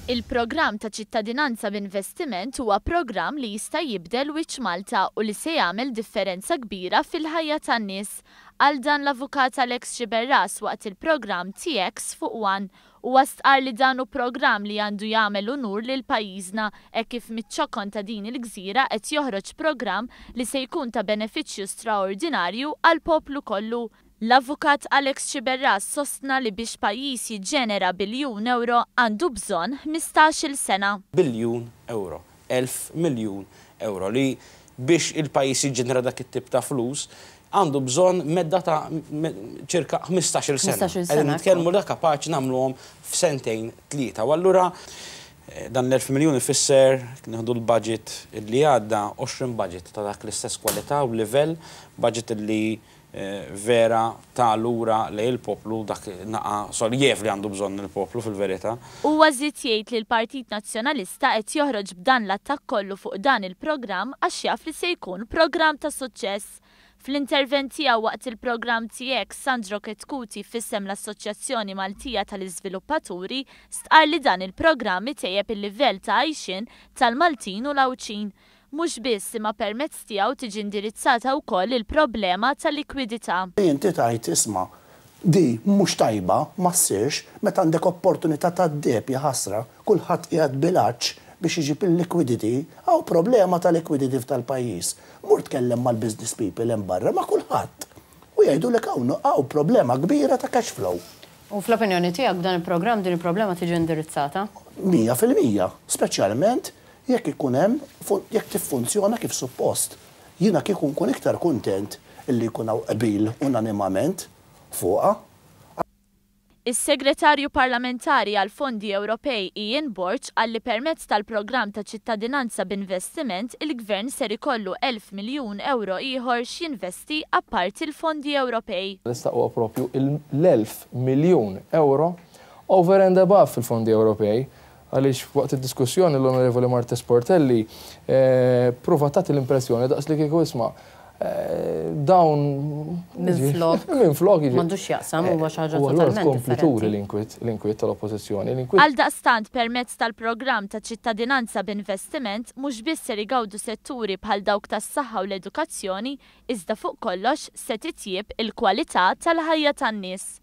Il-programm ta' ċittadinanza b'investiment huwa programm li jista' jibdel wiċċ Malta u li se jagħmel differenza kbira fil-ħajja tan-nies. Qal dan l-Avukat Alex Sciberras waqt il-programm TX fuq one. Huwa stqarr li dan hu programm li għandu jagħmel unur lil pajjiżna hekk kif miċ-ċokon ta' din il-gżira qed joħroġ programm li se jkun ta' benefiċċju straordinarju għall-poplu kollu. L-Avukat Alex Sciberras sostna li biex pajjiż jiġġenera biljun ewro għandu bżonn 15-il sena. Biljun ewro, 1,000 miljun ewro li biex il-pajjiż jiġġenera dak it-tip ta' flus għandu bżonn medda ta' ċirka 15-il sena. Qegħdin nitkellmu li kapaċi nagħmluhom f'sentejn tlieta. U allura dan l-1,000 miljun ifisser, jekk nieħdu l-budget li għadda, 20 budget ta' dak l-istess kwalità u livell, budget li vera ta lura lejn il-poplu dak naqa' soljev li għandu bżonn il-poplu fil-verità. Huwa żied jgħid li l-Partit Nazzjonalista qed joħroġ b'dan l-attakk kollu fuq dan il-programm għax jaf li se jkun programm ta' suċċess. Fl-intervent tiegħu waqt il-programm TX, Sandro Chetcuti f'isem l-Assoċjazzjoni Maltija tal-Iżviluppaturi stqarr li dan il-programm itejjeb il-livell ta' għajxien tal-Maltin u l-Għawdxin. Mhux biss, imma permezz tiegħu tiġi indirizzata wkoll il-problema tal-likwidità. Inti tgħid, isma', di mhux tajba, ma ssirx, meta għandek opportunità tad-deheb, jaħasra, kulħadd qiegħed bil-għatx biex iġib il-liquidity, hawn problema ta' liquidity f'dal-pajjiż. Mur tkellem mal-business people hemm barra, ma' kulħadd. U jgħidulek hawn hawn problema kbira ta' cash flow. U fl-opinjoni tiegħek b'dan il-programm din il-problema tiġi indirizzata? 100%, speċjalment jekk ikun hemm, jekk tiffunzjona kif suppost. Jiena kieku nkun iktar kuntent illi jkun hawn qbil unanimament fuqha. Is-Segretarju Parlamentari għall-Fondi Ewropej Ian Borg qal li permezz tal-programm ta' ċittadinanza b'investiment il-Gvern ser ikollu 1,000 miljun ewro ieħor x'jinvesti apparti l-fondi Ewropej. Issa huwa propju l-1,000 miljun ewro over and above fil-fondi Ewropej għaliex waqt id-diskussjoni l-Onorevoli Marthese Portelli pruvat tagħti l-impressjoni daqs li kieku isma' dawn Minflok. Minflok jiġi. M'għandux x'jaqsam, huwa xi ħaġa U allura totalment tkompli turi differenti. l-inkwiet, l-inkwiet tal-Oppożizzjoni, l-inkwiet. Għaldaqstant permezz tal-programm ta' ċittadinanza b'investiment mhux biss ser igawdu setturi bħal dawk tas-saħħa u l-edukazzjoni iżda fuq kollox se titjieb il-kwalità tal-ħajja tan-nies.